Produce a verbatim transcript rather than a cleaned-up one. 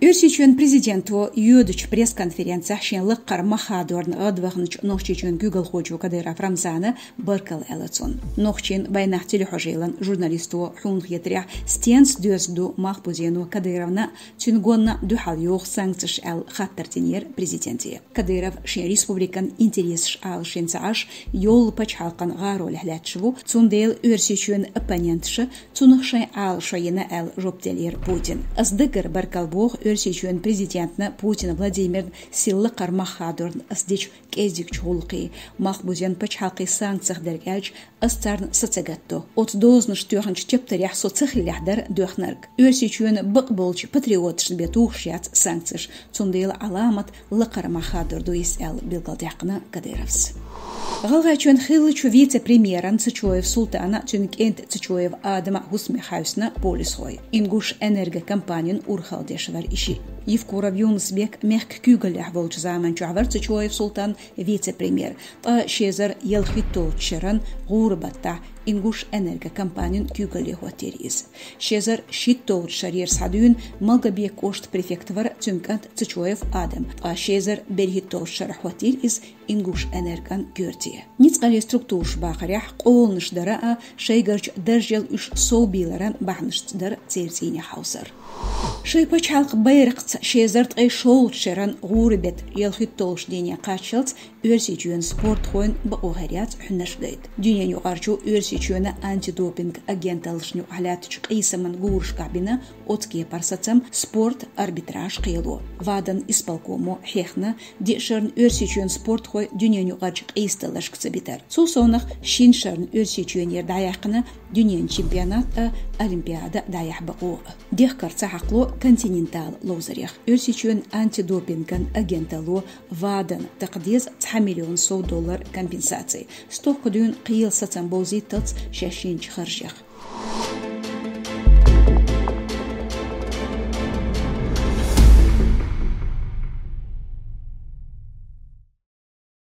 Оьрсийчоьнан президенто йоьдучу пресс-конференцехь шен лакхара мах хадорна гӀадвахначу Нохчийчоьнан куьйгалхочо Кадыров Рамзана баркалла аьлла цунна. Нохчийн байнахь телехьожийлан журналисто хьуна хетарехь, стенца доьзна ду Малхбузено Кадыровна, цуьнан гонна дуьхьал йогӀу санкцеш аьлла хаттар динера президенте. Кадыров шен республикан интересаш Ӏалашйина ца Ӏаш, йоллу пачхьалкхан гӀаролехь лаьтташ ву, цундела Оьрсийчоьнан оппоненташа цунах шайн Ӏалашо йина аьлла жоп деллера Путина. Ас даггара баркалла боху Оьрсийчоьнан президентна Путин Владимирна сел лакхара мах хадорна ас дечу кӀеззигчу гӀуллакхийн, Малхбузен пачхьалкхийн санкцех дерг аьлча, ас царна са ца гатдо. Оцу дозанаш тоьхначу тептарехь со ца хиллехь дара доьхнарг. Оьрсийчоьнан бакъболчу патриоташна бен тухуш яц санкцеш, цундела Ӏаламат лакхара мах хадор ду иза аьлла билгалдаьккхина Кадыровс. ГӀалгӀайчоьнан хиллачу вице-премьеран Цечоев Султана, цуьнан кӀентан Цечоев Адама хӀусаме хьаьвсина полисхой. «Ингушэнерго» компанин урхалдеш вара и шиъ. Евкуров Юнус-Бек мехкан куьйгаллехь волчу заманчохь вара Цечоев Султан вице-премьер, ткъа ши эзар ялхитталгӀачу шеран гӀуран баттахь «Ингушэнерго» компанин куьйгалле хӀоттийра иза. Ши эзар шийтталгӀачу шарера схьадуьйна Малгобек кӀоштан префект вара цуьнан кӀант Цечоев Адам, ткъа ши эзар берхӀитталгӀачу шарахь хӀоттийра иза «Ингушэнергон» коьрте. Ницкъаллин структураш бахарехь, къоланаш дара а, шайгарчу даржел уьш совбийларан бахьанашца дара церан цӀийнехь хьовсар. Шайн пачхьалкхан байракхца ши эзар ткъе шолгӀачу шеран гӀуран беттан ялхитталгӀачу дийне кхаччалц Оьрсийчоьнан спортхойн бакъо хир яц хьуьнарш гайта. Дуьненаюкъарчу Оьрсийчоьнан антидопинг агенталлашна юкъахь лаьттачу къийсаман гурашкахь бина оцу кепара сацам спорт, арбитраж кхело. ВАДА-н исполкомо хьехна, диъ шарна Оьрсийчоьнан спортхой дуьненаюкъарчу къийсадаларшка ца битар. Цул совнаха шина шарна Оьрсийчоьнера дӀаяьккхина дуьненан чемпионат а, олимпиада а дӀаяхьа бакъо а. Дехкар ца хьакхало «Континентал» ловзарех. Оьрсийчоьнан антидопинган агенталло ВАДА-н такха деза цхьа миллион сов доллар компенсаци, стохка дуьйна кхелан сацам бовзийталц шаьш йинчу харжех.